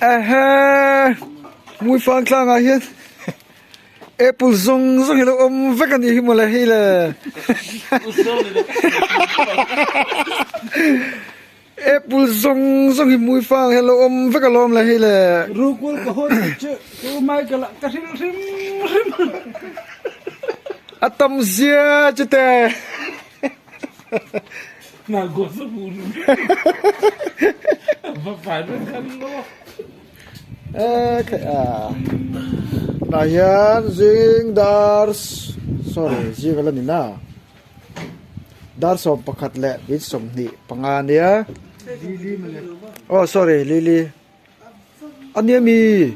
Ehe Hmuifang tlangah hian apple zawng zawng hi lo awm vek a nih hi mawle hei le apple zawng zawng hi Hmuifang hian lo awm vek alawm le hei le. Rukul ka hawn tih chu tu Michael ah ka hrilh hrim hrim. A tam zia chute. Tah hian zing dar sorry zing ala ni na dar 11 leh min 25 a nia aw sorry lili a nia mi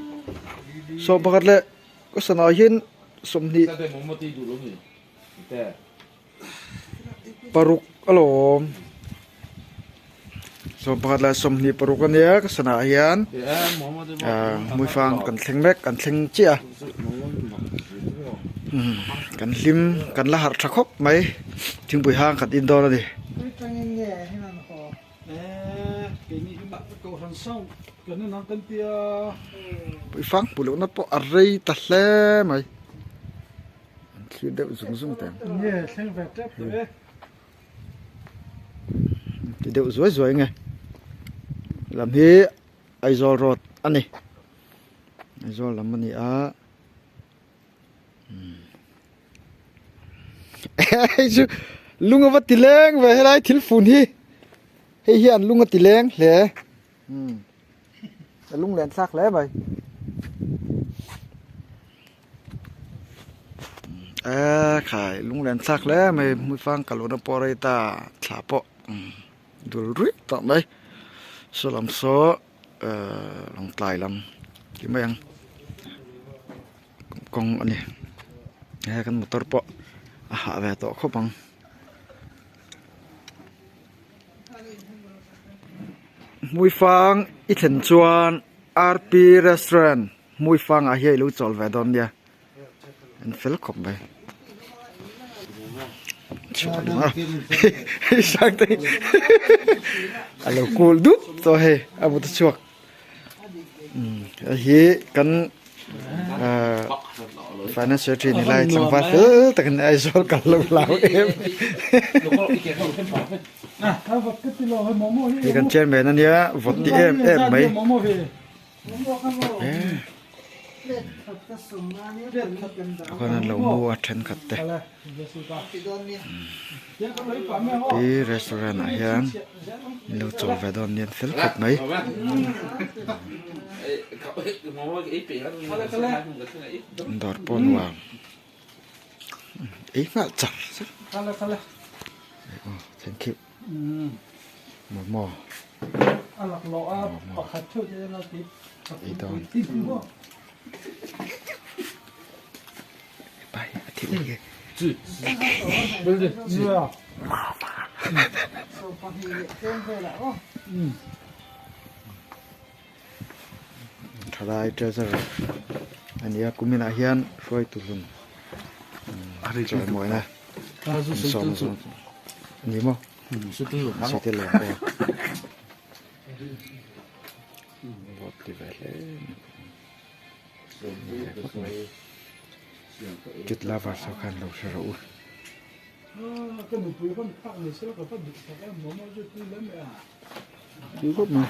11 leh ka sana hian 20 Paruk alawm 11 leh 26 a nia ka sanah hian ah hmuifang kan thleng mek kan thleng chiah a umm kan hlim kan la harh tha khawp mai thingpui hang khat in dawn a ni. Hmuifang hmuh lohna pawh a rei ta hle mai. An thlir deuh zung zung teh ang. Nge thleng ve tep tawh e. Ti deuh zuai zuai nge. Lam hi Aizawl road a ni. Aizawl lam a ni a. Hei chu lung a va ti leng ve helai thil fun hi. Hei hian lung a ti leng hle. A lung len thlak hle mai. Eee khai lung len thlak hle mai hmuifang ka luhna pawh rei ta thla pawh dul ruih tawh mai saw lam saw ehh lawngtlai lam tih mai ang kawng a ni he kan motor pawh a hah ve tawh khawp ang. Hmuifang i thlen chuan R_P restaurant Hmuifang ah hian i lo chawl ve dawn nia an fel khawp mai hei sang te hi a lo kul dup tawh hei a but a chhuak hei hi kan ahh finance secretary ni lai tlangval fel tak in Aizawl kal lo hlau em hei kan chairman ania vawt ti em em mai. Khuan an lo mu a thenkhat te pi restaurant ah hian an lo chawl ve dawn nia an fel khawp mai. Dawr pawh nuam ei nghal char char thank you. Momo ei dawn pai a thil nge thalai treasurer ania kuminah hian hruaitu hlun chawimawina sawm zawng a ni maw site lo aw vawt ti ve hle mai kit lovers ho khan lo hre rawh u. Tui khawp mai.